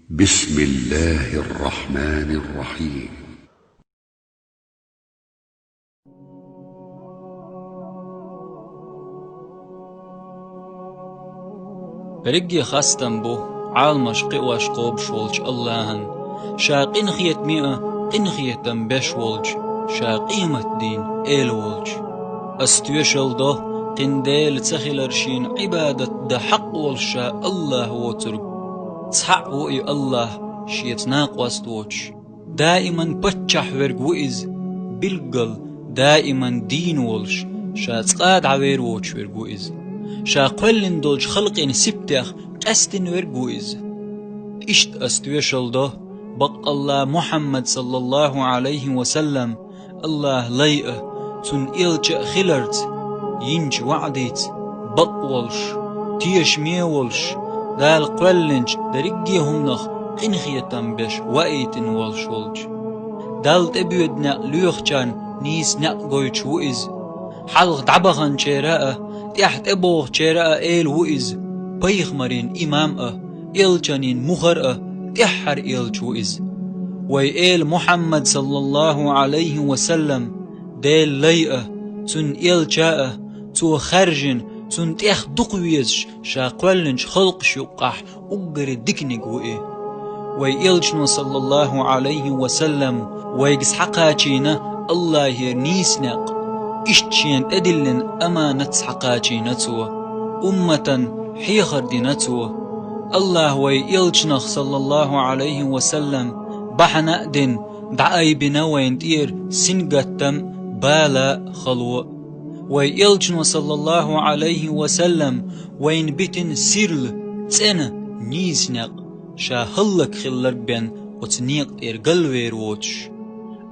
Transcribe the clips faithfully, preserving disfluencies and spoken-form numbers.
بسم الله الرحمن الرحيم. Берриге хастам бу Ӏаламаш кхиош кхобуш волчу Аллахьан, ша къинхетаме а къинхетам беш волчу, ша къематдийнан Эла волчу. Ас тоьшалла до, кхин Дела ца хилар шена Ӏибадат дан хьакъ волуш ша Аллахь воцург. Цхьаъ ву и Аллахь, шеца накъост воцуш. Даиман паччахь верг ву иза, билггал, даиман дийна волуш, ша цкъа а дӀавер воцуш верг ву иза. Ша кхоьллина долчу халкъийн сибтех къаьстина верг ву иза. Иштта ас тоьшалла до, баккъалла Мухьаммад, саллаллаху Ӏалайхи ва саллам, Аллахьан лай а, цуьнан элча а хиларца, йинчу ваӀдица бакъ волуш, тешаме а волуш, Дала кхоьллинчу дерриге а хӀуманах къинхетам беш ваийтина волуш волчу. Далла тӀебоьду некъ лоьхучарна нийса некъ гойтуш ву иза. Хьалха дӀабаханчеран а, тӀаьхьа тӀебогӀучеран а эла ву иза, пайхамарийн имам а, элчанийн мухӀар а, тӀаьххьара элча ву иза. Вай эла Мухьаммад, саллаллаху Ӏалайхи ва саллам, Делан лай а, цуьнан элча а, цо хаьржина, цунна тӀех дукха везаш, ша кхоьллинчу халкъаш юккъахь уггаре диканиг ву и. Вай элчано, саллаллаху Ӏалайхи ва саллам, вайга схьакхачийна Аллахьера нийса некъ, иштта шена тӀедиллина аманат схьакхачийна цо, умматан хьехар дина цо. Аллахьа вай элчанах, саллаллаху Ӏалайхи ва саллам, бахьана а дина, дӀаайбина вайна тӀера сингаттам а, бала а, хало а. Вай элчано, саллаллаху Ӏалайхи ва саллам, вайна битина сирла, цӀена, нийса некъ, ша хӀаллакьхилларг бен оцу некъа тӀера галвер воцуш.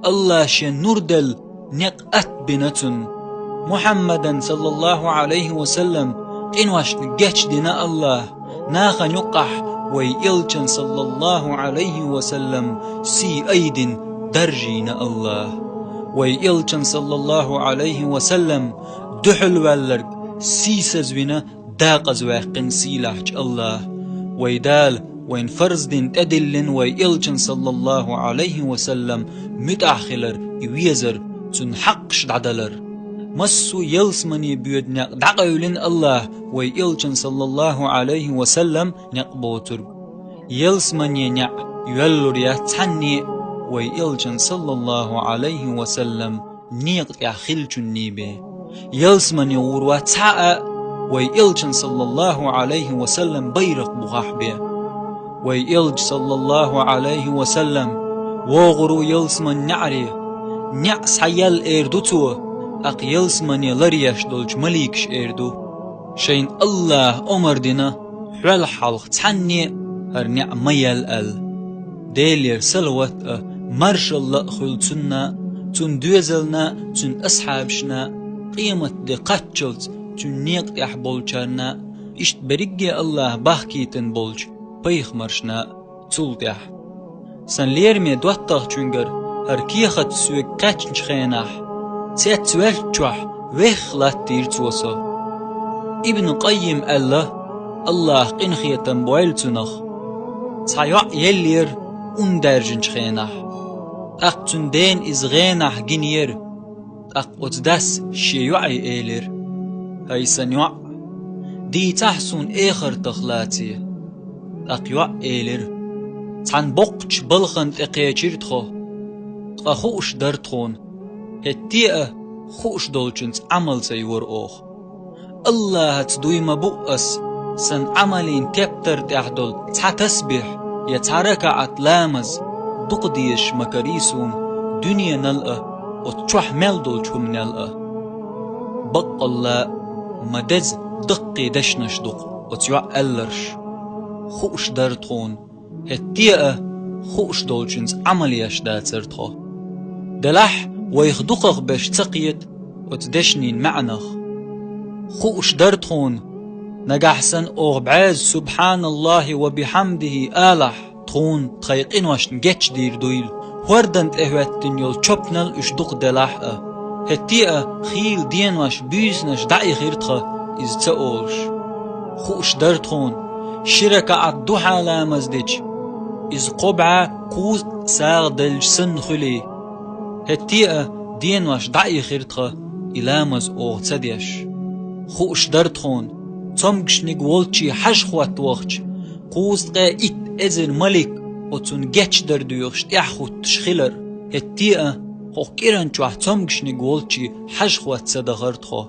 Аллахьа шен нур делла некъ атта бина цунна. Мухьаммадан, саллаллаху Ӏалайхи ва саллам, къиношна гечдина Аллахьа, нахана юккъахь вай элчан, саллаллаху Ӏалайхи ва саллам, сий айдина даржийна Аллахьа. Вай элчан, саллаллаху Ӏалайхи ва саллам, дуьхьал ваьлларг сийсазвина, дакъазаваьккхина сийлахьчу Аллахьа. Вай Дала вайна фарз дина тӀедиллина вай элчан, саллаллаху Ӏалайхи ва саллам, муьтӀахь хилар, и везар, цуьнан хьакъаш дӀадалар. Массо а ялсамане боьду некъ дӀакъевлина Аллахьа вай элчан, саллаллаху Ӏалайхи ва саллам, некъ боцург. Ялсамане неӀ йоьллур яц цхьанне а вай элчан, саллаллаху Ӏалайхи ва саллам, некъа тӀехь хиллачунний бен. Ялсамане гӀур вац цхьа а вай элчан, саллаллаху Ӏалайхи ва саллам, байракх бухахь бен. Вай элча, саллаллаху Ӏалайхи ва саллам, вогӀур ву ялсаман неӀаре. НеӀ схьаяьлла эр ду цо, тӀаккха ялсамане ларъеш долчу маликаш эр ду. Шайна Аллахьа омар дина, хьол хьалха цхьанне а хӀара неӀ ма яьлла аьлла. Делера салават а, маршалла а хуьлу цунна, цуьнан доьзална, цуьнан асхьабашна, къематде кхаччалц цуьнан некъа тӀехь болчарна, иштта берриге Аллахьа бахкийтина болчу пайхамаршна, цул тӀаьхьа. Сан лераме доттагӀчуьнгара хӀара кехат соьга кхаьчначу хенахь, цецваьллачохь вехха латтийра цо со. Ибн Къаййим аьлла, Аллахьа къинхетам бойла цунах, цхьа йоӀ еллера ун даьржинчу хенахь. ТӀаккха цуьнан дена иза гӀенахь гинера. ТӀаккха оцу дас шен йоӀе элира: «ХӀай сан йоӀ, дийцахьа суна эхартах лаций». ТӀаккха йоӀ элира: «Цхьана боккхачу балхана тӀе кхечира тхо, ткъа хууш дара тхуна, хӀетте а хууш долчуьнца Ӏамал ца йора оха. Аллахьаца дуй ма бу ас, сан Ӏамалийн тептар тӀехь долу цхьа тасбихь я цхьа ракаӀат ламаз дукха дезаш ма карий суна дуьненал а, оцу чохь мел долчу хӀуманел а». Баккъалла, ма деза даккхий дешнаш ду-кх оцу йоӀа аьлларш. Хууш дара тхуна, хӀетте а хууш долчуьнца Ӏамал еш дацара тхо. Делахь вайх дукхах беш ца кхета оцу дешнийн маьӀнах. Хууш дара тхуна, нагахь санна оха бӀаьза «Субханаллахи ва бихьамдихи» алахь, тхуна тхайн къиношна гечдийр дуйла, хӀордан тӀе хӀоьттина йолу чопанал уьш дукха делахь а. ХӀетте а хийла денош, буьйсанаш дӀаихира тхан иза ца олуш. Хууш дара тхуна, ши ракаӀат духьа ламаз дича, Иза кхо бӀаь кхузткъа сагӀа делча санна хуьлий. ХӀетте а денош дӀаихира тхан, и ламаз оха ца деш. Хууш дара тхуна, цомгашниг волчу хьажа хӀотта вахча, кхузткъе итт эзар малик оцунна гечдар доьхуш тӀаьхьахӀуттуш хилар. ХӀетте а хӀокху кӀиранчохь цомгашниг волчу хьажа хӀотта ца дахара тхо.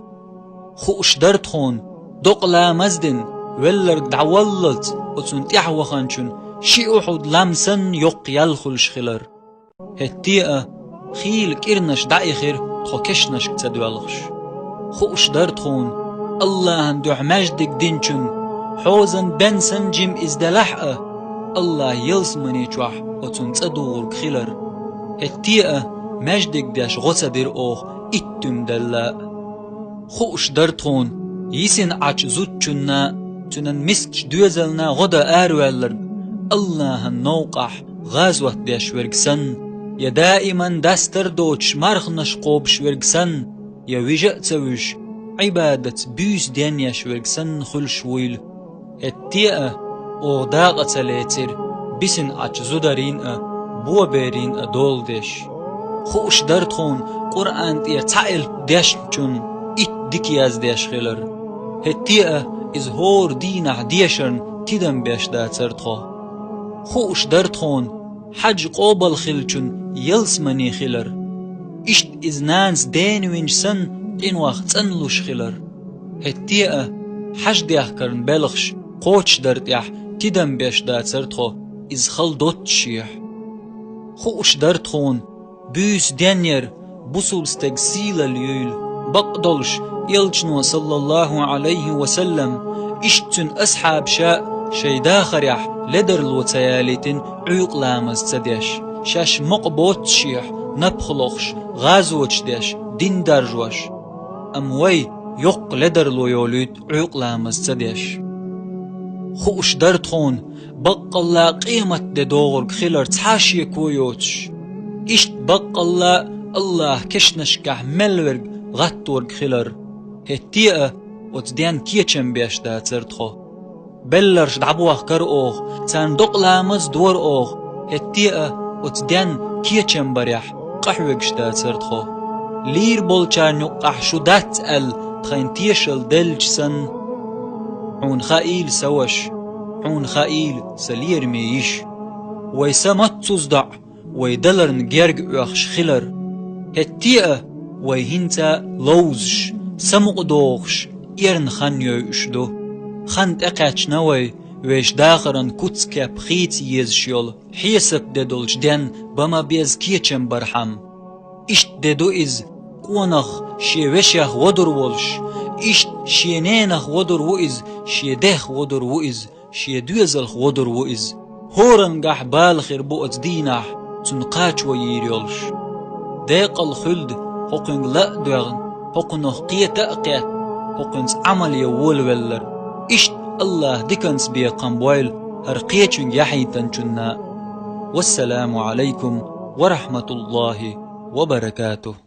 Хууш дара тхуна, докъа ламаз дина, велларг дӀаваллалц оцунна тӀаьхьа ваханчун ши Ухьуд лам санна йоккха ял хуьлуш хилар. ХӀетте а хийла кӀиранаш дӀаихира тхо кешнашка ца доьлхуш. Хууш дара тхуна, АллахӀан дуьхьа маьждиг динчун, хьозан бен санна жима иза делахь а, АллахӀ ялсамани чохь оцунна цӀа дугӀург хилар. ХӀетте а маьждиг деш гӀо ца дира оха итт туьма делла а. Хууш дара тхуна, йисина Ӏачу зудчунна, цуьнан мискачу доьзална гӀо дан араваьлларг АллахӀан новкъахь гӀазот деш верг санна, я даиман дастар а доцуш марханаш кхобуш верг санна, я вижа а ца вуьжуш, Ӏибадатца буьйса ден еш верг санна хуьлуш вуйла. ХӀетте а оха дакъа ца лецира, бисина Ӏачу зударийн а, боберийн а дола деш. Хууш дара тхуна, Къуръан тӀера цхьа элп дешначун итт дика яздеш хилар. ХӀетте а иза хӀора дийнахь дешарна тидам беш дацара тхо. Хууш дара тхуна, хьаьж къобал хиллачун ялсамани хилар. Иштта иза нанас дена винчу санна, къинойх цӀанлуш хилар. ХӀетте а хьаьж дехкарна белхаш кхочушдар тӀехь тидам беш дацара тхо, иза хала доццушехь. Хууш дара тхуна, буьйса ден яр бусулба стеган сийлалла юйла, бакъдолуш, Элчано, саллаллаху Ӏалайхи ва саллам, иштта цуьнан асхьабаша шайн дахарехь ледарло ца ялийтина Ӏуьйкъа ламаз ца деш, шаьш мукъа боццушехь, напха лохуш, гӀазоташ деш, дин даржош. Амма вай йоккха ледарло йолуьйту Ӏуьйкъа ламаз ца деш. Хууш дара тхуна, баккъалла къемат де догӀург хилар цхьа а шеко йоцуш. Иштта баккъалла АллахӀ кешнашкахь мел верг гӀатторг хилар. ХӀетте а оцу денна кечам беш дацара тхо. Белларш дӀабохкара оха, царна докъа ламаз дора оха, хӀетте а оцу денна кечам барехь къахьоьгуш дацара тхо. Лийр болчарна юккъахь шу дац аьлла тхайна тешалла деллачу санна, хьуна хаийла сан ваша, хьуна хаийла сан лераме йиша. Вай са маццуза доӀа, вай даларна герга оьхуш хилар. ХӀетте а вай хӀинца ловзуш, самукъадохуш, эрна хан йойуш ду. Хан тӀекхаьчна вай, вешан дахаран куц-кеп хийца езаш йолу хьесап де долчу денна бан ма-безза кечам бархьама. Иштта де ду иза, къонах шен вешех водур волуш, иштта шен ненах водур ву иза, шен дех водур ву иза, шен доьзалх водур ву иза. ХӀоранна гахь бала хир бу оцу дийнахь, цунна кхачо йийр йолуш. Декъала хуьлда хӀокхуьнга ла а доьгӀна, хӀокхунах кхета а кхетта, хӀокхуьнца Ӏамал ян волавелларг. Иштта АллахӀ диканца бекхам бойла хӀара кхечуьнга яхьийтинчунна. Вассаламу Ӏалайкум ва рахьматуллахӀи ва баракатухӀ.